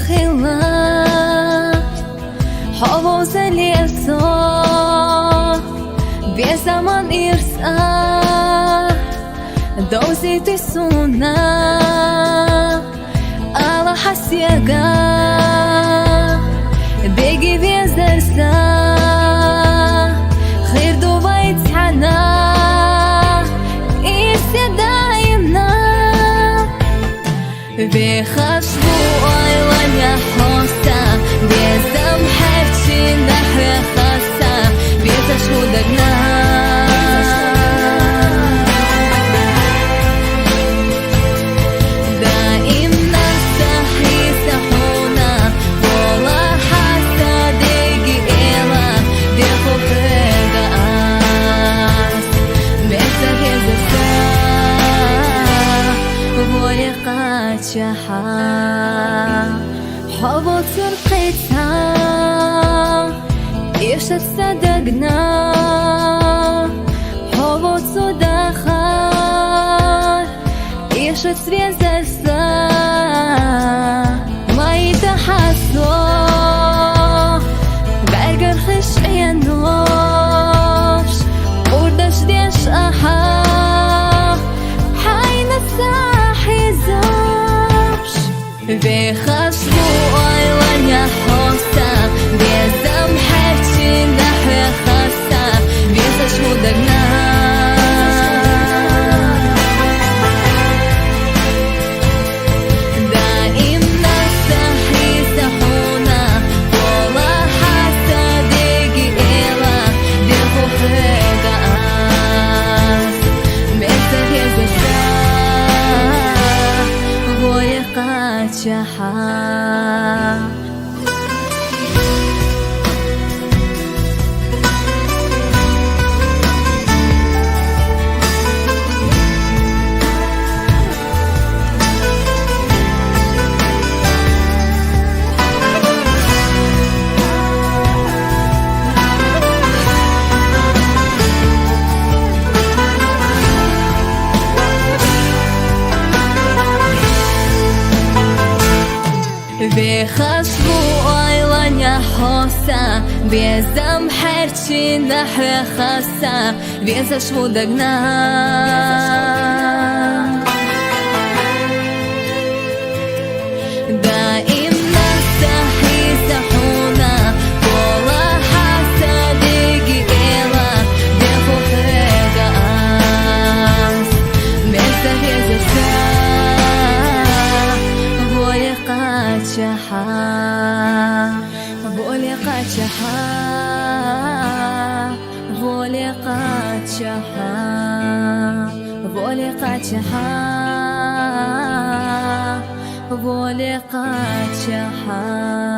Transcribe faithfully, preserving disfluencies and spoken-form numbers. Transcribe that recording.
хила, хьо вовзале со, безаман ирс а, довзийте сона, Аллахьа сага, деги везар са, хир ду вай цхьана, ирсе даимна. Вехаш ву ойланя хоса, безам хӀерчи нахьвехаса, везаш ву дагна. Даим наса хьиса хьуна, вола хьаса деги эла, деху хӀега ас, меца хезаса, воя къача хьа. Хьо воцур къеца, ишат са дагна, хьо воцу даха, ишат свезаса, майта хьасо, бергар хиш энош, урдаш деш аха, хайна сахизаш. Вехаш ву ойланя хоса, безам хӀерчи нахьвехаса, везаш ву дагна. Даим наса хьиса хьуна, вола хьаса деги эла, деху хӀега ас, меца хезаса, воя къача хьа. Вехаш ву ойланя хоса, безам хӀерчи нахьвехаса, везаш ву дагна. Даим наса хьиса хьуна, вола хьаса деги эла, деху хӀега ас, меца хезаса, воя къача хьа, воля къача хьа, воля къача хьа, воля къача хьа, воля къача хьа.